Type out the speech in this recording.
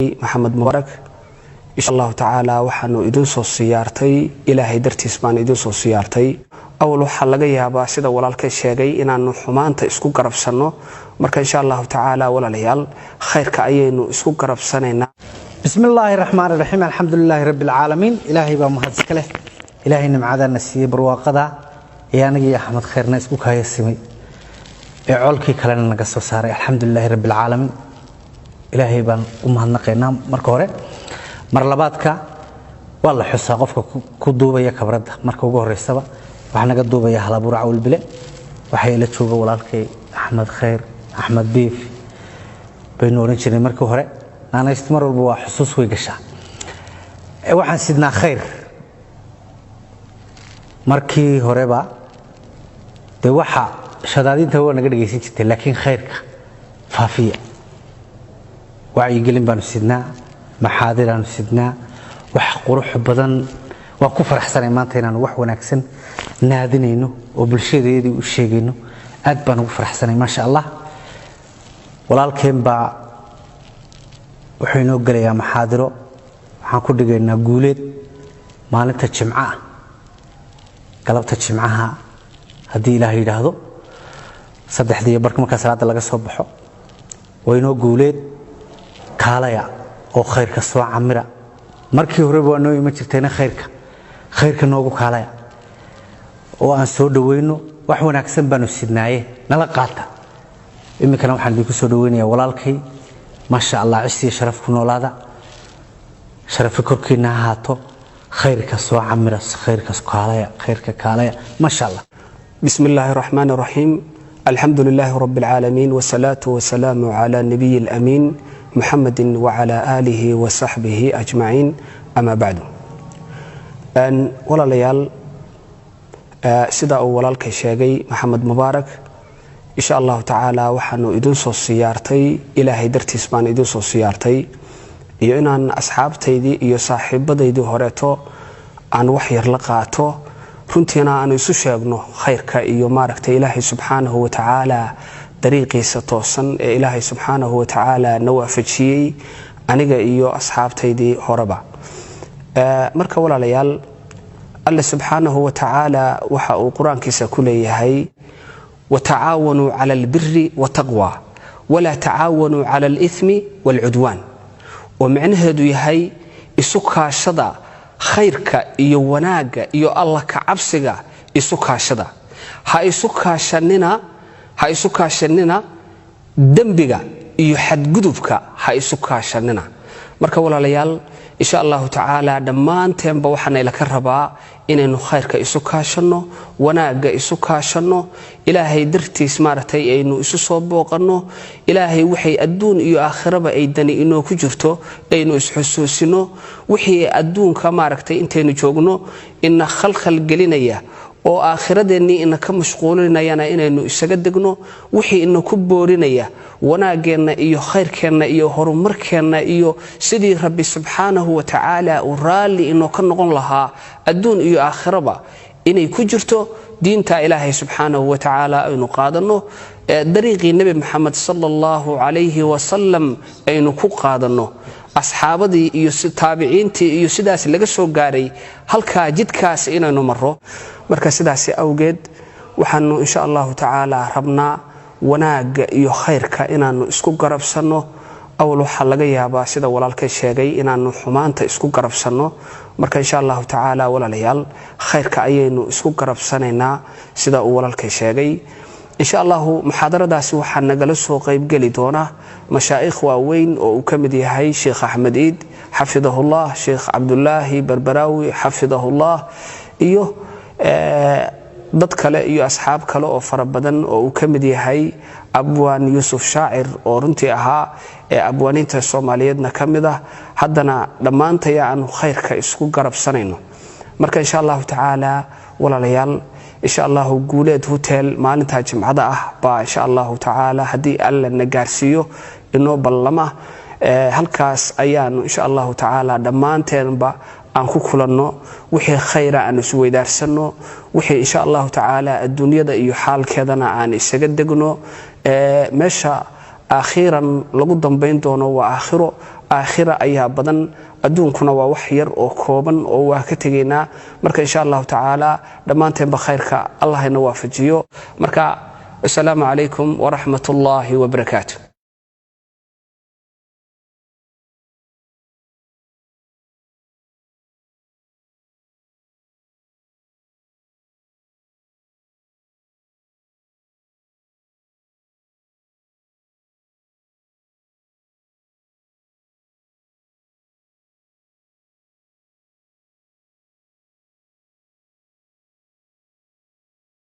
Maxamed Mubaarak, insha Allahu tacaala waxaanu idin soo siyaartay Ilaahay dartiis baan idin soo siyaartay. Awal waxaa laga yaabaa, sida walaalkay sheegay, inaanu xumaanta isku garabsanno. Marka insha Allahu tacaala, walaalayaal, khayrka ayaynu isku garabsanaynaa. Bismi illaahi raxmaan raxiim, alxamdu lilaahi rabbi alcaalamiin. Ilaahay baa mahad iska leh. Ilaahay nimcadaana siiyey, barwaaqada ee anagii Axmed Khayrna isku kayasimay ee colkii kalena naga soo saaray, alxamdu lilaahi rabbi alcaalamiin. Ilaahay baan u mahadnaqaynaa marka hore. Mar labaadka waa la xusaa qofka ku duubaya kabradda. Marka ugu horeysaba waxaa naga duubaya Halabuur Cawlbile, waxaa ila jooga walaalkay Axmed Khayr. Axmed Biif baynu odhan jirnay markii hore, naanaystu mar walba waa xusuus, way gashaa. Waxaan sidnaa khayr. Markii horeba dee waxa shadaadinta waa naga dhegaysan jirtay, laakiin khayrka faafiya, wacyigelin baanu sidnaa, maxaadiraanu sidnaa, wax qurux badan. Waan ku faraxsanay maanta inaanu wax wanaagsan naadinayno oo bulshadeedii u sheegayno. Aad baan ugu faraxsanay, maasha Allah. Walaalkeen baa wuxuu inoo gelayaa maxaadiro. Waxaan ku dhigaynaa Guuleed maalinta Jimco ah, galabta Jimcaha, haddii Ilaah yidhaahdo, 3:30 markaa salaadda laga soo baxo. Waa inoo Guuleed. Kaalaya oo khayrka soo camira. Markii horeba waa noo iman jirtayna, khayrka noogu kaalaya oo aan soo dhowayno. Wax wanaagsan baanu sidnaaye, nala qaata. Iminkana waxaan idinku soo dhoweynayaa walaalkay. Maasha Allah, cisiyo sharaf ku noolaada, sharafi korkiina ha ahaato. Khayrka soo camira, khayrka kaalaya, khayrka kaalaya, maasha Allah. بسم الله الرحمن الرحيم، الحمد لله رب العالمين، والصلاة والسلام على النبي الأمين محمد وعلى آله وصحبه أجمعين، أما بعد. Walaalayaal, sida uu walaalkay sheegay Maxamed Mubaarak, insha Allahu tacaala waxaanu idin soo siyaartay Ilaahay dartiis baan idin soo siyaartay, iyo inaan asxaabtaydii iyo saaxiibadaydii horeeto aan wax yar la qaato, runtiina aanu isu sheegno khayrka iyo maaragtay Ilaahay subxaanahu watacaala dariiqiisa toosan ee Ilaahay subxaanahu watacaala na waafajiyey, aniga iyo asxaabtaydii horeba. Marka walaalayaal, Alle subxaanahu watacaala waxa uu Qur-aankiisa ku leeyahay: "Watacaawanuu cala albiri wataqwa, walaa tacaawanuu cala alithmi waalcudwaan", oo micnaheedu yahay isu kaashada khayrka iyo wanaagga iyo Alla ka cabsiga. Isu kaashada, ha isu kaashanina dembiga iyo xadgudubka, ha isu kaashanina. Marka walaalayaal, insha Allahu tacaala dhammaanteenba waxaana ka rabaa inaynu khayrka isu kaashanno, wanaagga isu kaashanno, Ilaahay dartiis maaragtay aynu isu soo booqanno, Ilaahay waxay adduun iyo aakhiraba ay dani inoo ku jirto aynu isxusuusino, wixii adduunka maaragtay intaynu joogno ina khalkhal gelinaya oo aakhiradeennii ina ka mashquulinayana inaynu isaga degno, wixii ina ku boorinaya wanaaggeenna iyo khayrkeenna iyo horumarkeenna iyo sidii Rabbi subxaanahu watacaala uu raalli inoo ka noqon lahaa adduun iyo aakhiraba inay ku jirto diinta Ilaahay subxaanahu watacaala aynu qaadanno, dariiqii Nebi Maxamed sala Allahu calayhi wasalam aynu ku qaadanno, asxaabadii iyo taabiciintii iyo sidaas laga soo gaaray, halkaa jidkaas inaynu marro. Marka sidaasi awgeed waxaanu insha Allahu tacaala rabnaa wanaagga iyo khayrka inaanu isku garabsanno. Awal waxaa laga yaabaa, sida walaalkay sheegay, inaanu xumaanta isku garabsanno. Marka insha Allahu tacaala, walaalayaal, khayrka ayaynu isku garabsanaynaa, sida uu walaalkay sheegay. Insha Allahu muxaadaradaasi waxaa nagala soo qaybgeli doona mashaa'ikh waaweyn oo uu ka mid yahay Sheekh Axmed Iid xafidahullah, Sheekh Cabdulaahi Barbaraawi xafidahullah, iyo dad kale iyo asxaab kale oo fara badan oo uu ka mid yahay Abwaan Yuusuf Shaacir, oo runtii ahaa ee abwaaniinta Soomaaliyeedna ka mid ah. Haddana dhammaantaya aanu khayrka isku garabsanayno. Marka insha Allahu tacaala, walaalayaal, insha Allahu Guuleed Hotel maalinta Jimcada ah baa insha Allahu tacaala, haddii Alla na gaarsiiyo, inoo ballama. Halkaas ayaanu insha Allahu tacaala dhammaanteenba aan ku kulanno, wixii khayra aan isweydaarsanno, wixii insha Allahu tacaala adduunyada iyo xaalkeedana aan isaga degno. Meesha akhiiran lagu dambayn doono waa aakhiro. Aakhira ayaa badan, adduunkuna waa wax yar oo kooban oo waa ka tegaynaa. Marka insha Allahu tacaala dhammaanteenba khayrka Allah ina waafajiyo. Marka asalaamu calaykum waraxmat ullaahi wabarakaatu.